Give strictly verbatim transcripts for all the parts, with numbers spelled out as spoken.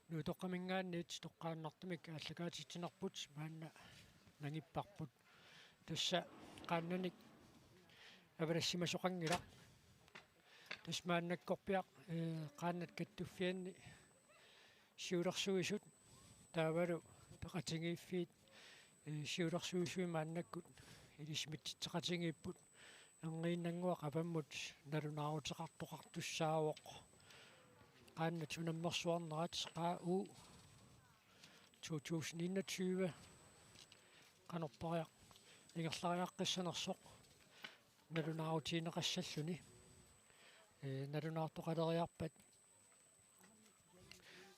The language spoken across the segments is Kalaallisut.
Nuutoqqaminngaanniit toqqaannartumik aallakaatitsinerput maanna nangipparput. Tassa qaannanik avalassimasoqanngilaq. Tassa maannakkorpiaq, ee, qaannat kattuffianni siulersuisut taavalu peqatigiiffiit, ee, siulersuisui maannakkut ilisimatitseqatigiipput. Erniinnannguaq avammut nalunaaruteqartoqartussaavoq. Qaannat unammersuarnerat Q U to tusind enogtyve qanorpariaq ingerlariaqqissanersoq nalunaarutigineqassalluni. Ee, nalunaartoqaleriarpat,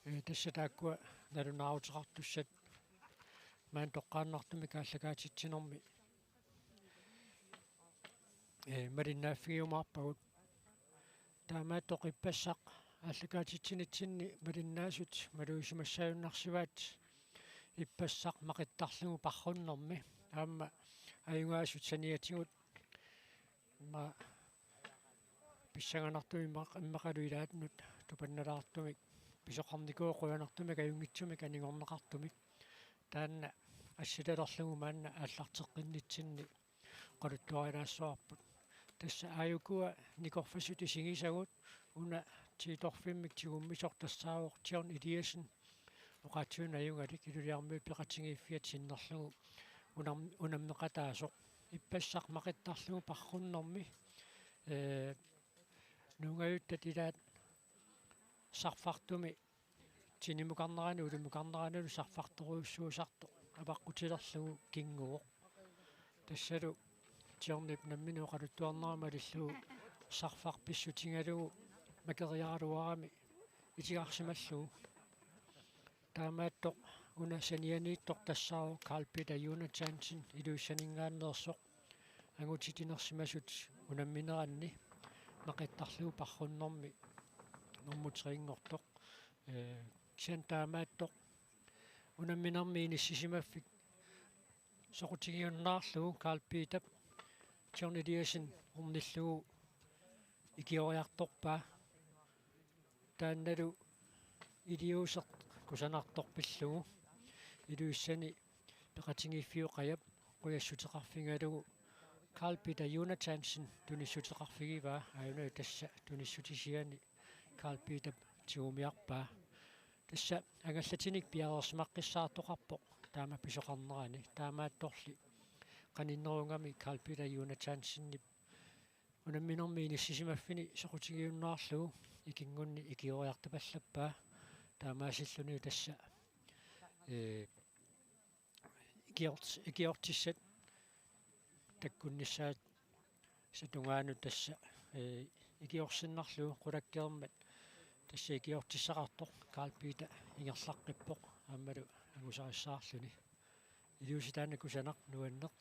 ee, tassa taakkua nalunaaruteqartussat maani toqqaannartumik aallakaatitsinermi, ee, malinnaaffigiumaarpagut. Taamaattoq ippassaq aallakaatitsinitsinni malinnaasut malugisimasinnaajunnarsivaat ippassaq maqittarlugu parrunnermi. Aamma ajugaasut saniatigut ma pissanganartumik imma-, immaqalu ilaannut tupannalaartumik pisoqarnikuuvoq qujanartumik ajunngitsumik anigorneqartumik. Taanna assitalerlugu maanna aallarteqqinnitsinni oqaluttuarilaassavarput. Tassa aajukua nikorfasut isigisagut una tiitorfimmik tigummisoq tassaavoq John Eliassen, oqaatsigut ajugalik, Ilulissarmiut peqatigiiffiat sinnerlugu unam-, unammeqataasoq. Ippassaq maqittarlugu parrunnermi, ee, nuungajuttat ilaat sarfartumi tinimukarnerani ulimukarneranilu sarfartorujussuusartoq avaqqutilerlugu kinnguvoq. Tassalu Johnip nammineq oqaluttuarnera malillugu sarfaq pissutigalugu makeriaraluarami itigarsimallugu. Taamaattoq una sanianiittoq tassaavoq Carl Peter Jonathansen Ilulissaninngaanneersoq, angutitinersimasut unammineranni maqittarlugu parrunnermi normu tre-nngortoq. Ee, kisianni taamaattoq unamminermi inissisimaffik soqutigiunnaarlugu Carl Peterip John Eliassen ornillugu ikioriartorpaa. Taannalu iliuuseq kusanartoq pillugu Ilulissani peqatigiiffiup qajap qujassuteqarfigalugu Carl Peter Jonathansen tunissuteqarfigivaa, aajuna tassa tunissutisiani Carl Peterip tigumiarpaa. Tassa angallatinik piareersimaqqissaartoqarpoq taama pisoqarnerani, taamaattorli qaninnerugami Carl Peter Jonathansenip unamminermi inissisimaffini soqutigiunnaarlugu ikinngunni ikioriartupallappaa. Taamaasillunilu tassa, ee, ikiort-, ikiortissat takkunnissaat sa tungaanut tassa, ee, ikiorsinnarlugu qulakkeermat tassa ikiortissaqartoq Carl Peter ingerlaqqippoq aammalu angusarissaarluni. Iliuuseq taanna kusanaq, nuanneq.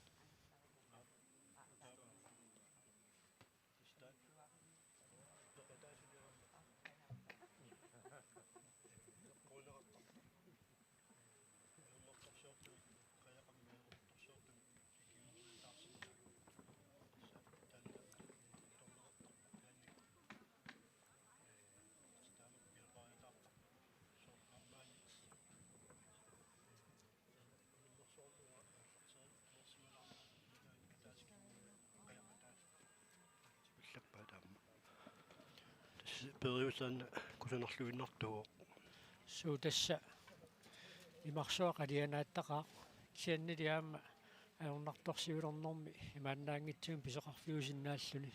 Pillappaat aamma. Tassa periusaanna kusanarluinnartuuvoq. Suu, tassa imarsuaq alianaattaqaaq, kisiannili aamma ajornartorsiulernermi imaannaanngitsumik pisoqarfiusinnaalluni.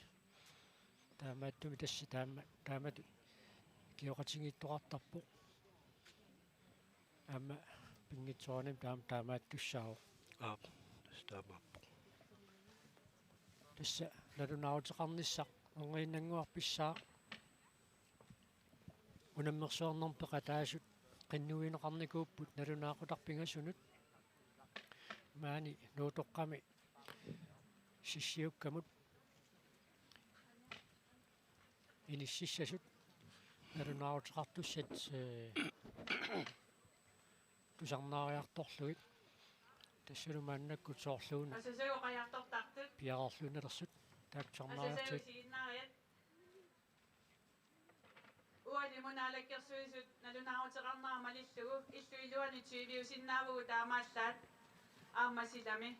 Taamaattumik tassa taama-, taamatut ikioqatigiittoqartarpoq. Aamma pinngitsoorani taama-, taamaattussaavoq. Aap, tassa taamaappoq. Tassa nalunaaruteqarnissaq erniinnannguaq pissaaq. Unammersuarnermut peqataasut qinnuigineqarnikuupput nalunaaqutaq pingasunut. Maani Nuutoqqami Sissiukkamut inississasut nalunaaruteqartussat, ee, tusarnaariartorlugit. Tassalu maannakkut soorluuna Asasuu qajartortartut. Piareerluinnalersut taakku tusarnaariartut. Asasuu siinnaariat. Ualimut Naalakkersuisut nalunaaruteqarnera malillugu illup iluani tyviusinnaavugut taamaallaat aamma silami.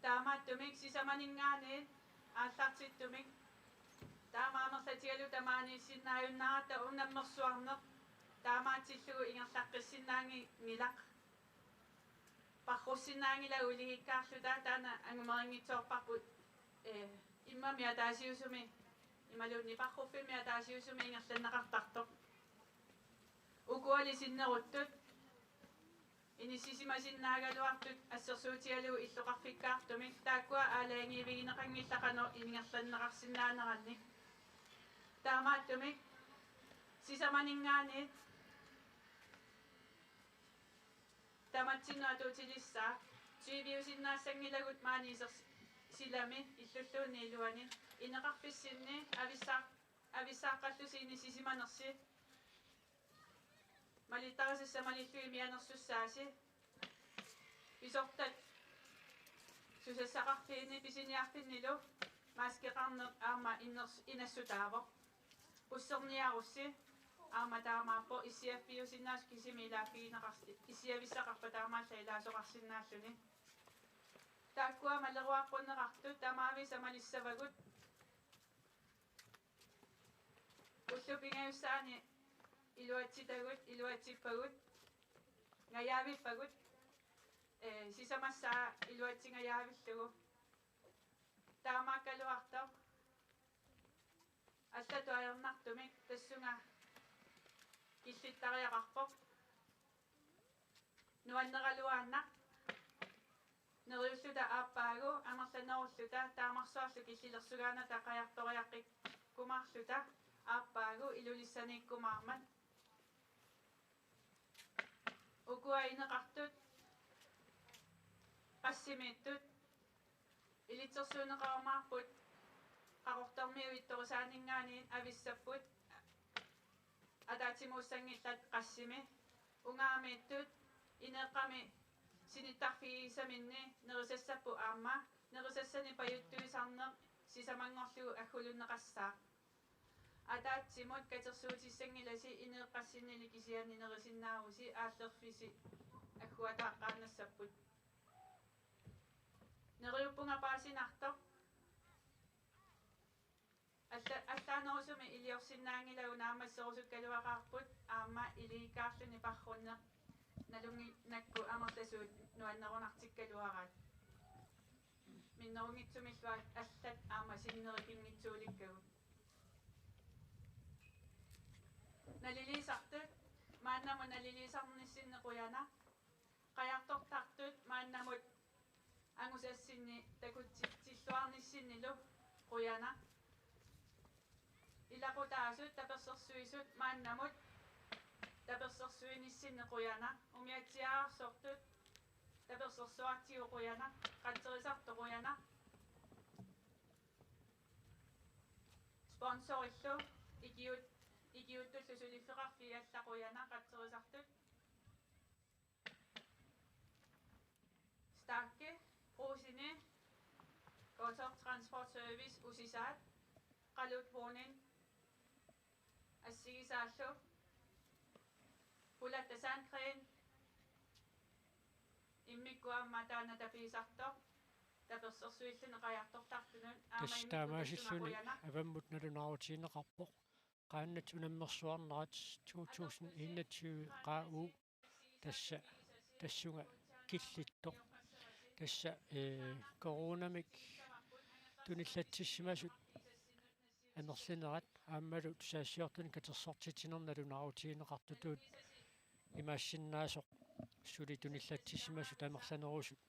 Taamaattumik sisamaninngaanniit aallartittumik taama amerlatigalugu tamaaniissinnaajunnaaratta unammersuarneq taamaatsillugu ingerlaqqissinnaanngilaq. Parrussinnaanngilagut iligiikkaarluta, taanna angumerinngitsoorparput, ee, immami ataasiusumi imaluunniit parruffimmi ataasiusumi ingerlanneqartartoq. Ukuali sinneruttut inissisimasinnaagaluartut assersuutigalugu illoqarfikkaartumik taakkua aalajangiivigineqanngillat qanoq ingerlanneqarsinnaanerannik. Taamaattumik sisamaninngaanniit tamatsinnut atuutilissaa tyviusinnaassanngilaagut maani isersi-, silami illulluunniit iluani ineqarfissinni avissaa-, avissaaqqallusi inissisimanersi malittarisassat malillugit mianersussaasi. Pisortat susassaqarfiini pisiniarfinnilu maskeqarneq aamma inners-, inassutaavoq. Usserniarussi aamma taamaappoq issiaffiusinnaasut kisimik ilaaffigineqars-, issiavissaqarpat taamaallaat ilaasoqarsinnaalluni. Taakkua maleruaqqunneqartut tamaavisa malissavagut. Ullut pingajussaanni iluatsitagut, iluatsippagut, ngajaavippagut, ee, sisamassaa iluatsingajavillugu. Taamaakkaluartoq allatut ajornartumik tassunga killittariaqarpoq. Nuanneraluaannaq. Neriulluta aappaagu amerlanerulluta taamarsuarlu killilersugaanata qajartoriaqqikkumaarluta aappaagu Ilulissaniikkumaarmat. Ukua ineqartut qassimiittut ilitsersuunneqarumaarput Qaqortormiut ittorusaanninngaanniit avissapput ataatsimuussanngillat qassimi. Ungaamiittut ineeqqami sinittarfigisaminni nerisassapput aamma nerisassanik pajuttuisarneq sisamanngorlugu aggulunneqassaaq. Ataatsimut katersuutissanngilasi ineeqqassinnilu kisianni nerisinnaavusi aallerfisi agguataaqqaannassapput. Neriuppunga paasinartoq. Alla-, allaanerusumik iliorsinnaanngilagut naammasserusukkaluaqaarput aamma iligiikkaarluni parrunneq nalunnginnakku amerlasuut nuannerunartikkaluaraat. Minnerunngitsumillu allat aamma sinneri pinngitsuulikkagut. Naliliisartut maannamut naliliisarnissinni qujanaq. Qajartortartut maannamut angusassinni takutitsilluarnissinnilu qujanaq. Ilaqutaasut tapersersuisut maannamut tapersersuinissinni qujanaq. Umiatsiaarsortut tapersersuartigut qujanaq. Qatserisartut qujanaq. Sponsorillu ikiut-, ikiuuttullu suliffeqarfiit alla qujanaq qatserisartut. Staki, Brugseni, Godthåb Transport Service, Usisaat, Qaluut Brunin, assigisaallu, Pulatta Sandgreen, immikkut aamma taanna tapiisartoq, tapersersuilluni qajartortartunut, aamma tassa immikkut tassunga taamaasilluni qujanaq. Avammut nalunaarutigineqarpoq. Qaannat unammersuarnerat to tusind enogtyve Q U tassa tassunga killittoq. Tassa, ee, coronamik tunillatsissimasut amerlinerat aammalu tusagassiortunik katersortitsineq nalunaarutigineqartutut imaassinnaasoq suli tunillatsissimasut amerlanerusut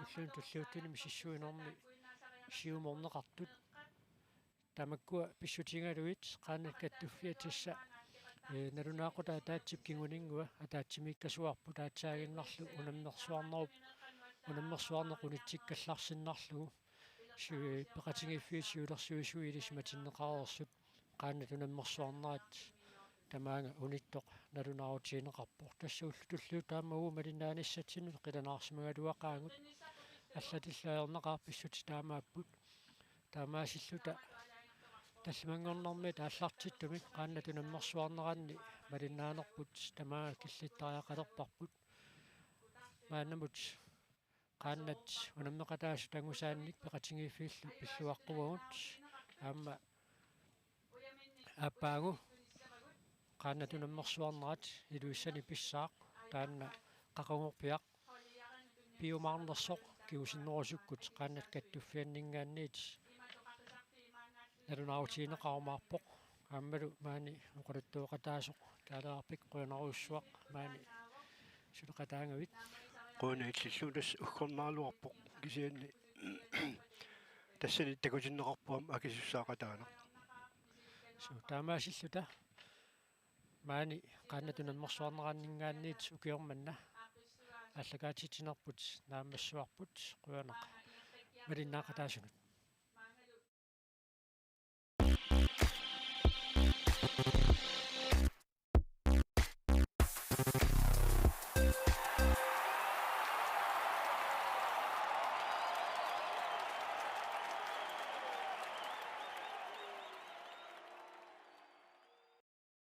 ulluni tulliuttuni misissuinermi siumorneqartut. Tamakkua pissutigalugit qaannat kattuffiata tassa, ee, nalunaaqutaq ataatsip kinguninngua ataatsimiikkasuarput aatsaaginnarlu unammersuarnerup, unammersuarneq unitsikkallarsinnarlugu. Su-, peqatigiiffiit siulersuisui ilisimatinneqareersut qaannat unammersuarnerat tamaanga unittoq nalunaarutigineqarpoq. Tassa ullut tulliuttut aamma uagut malinnaanissatsinnut qilanaarsimagaluaqaagut. Allatillu ajornaqaaq, pissutsit taamaapput. Taamaasilluta tallimanngornermiit aallartittumik Qaannat Unammersuarneranni malinnaanerput tamaanga killittariaqalerparput. Maannamut Qaannat unammeqataasut angusaannik peqatigiiffiillu pilluaqquagut. Aamma aappaagu Qaannat Unammersuarnerat Ilulissani pissaaq, taanna qaqugorpiaq piumaarnersoq kingusinnerusukkut Qaannat Kattuffianninngaanniit nalunaarutigineqarumaarpoq. Aammalu maani oqaluttuaqataasoq taalaarpik, qujanarujussuaq maani suleqataagavit. Qujanaq illillu, tassa uggornaraluarpoq kisianni tassani takutinneqarpoq aamma akisussaaqataaneq. Suu, taamaasilluta maani Qaannat Unammersuarneranninngaanniit ukioq manna aallakaatitsinerput naammassivarput, qujanaq malinnaaqataasunut.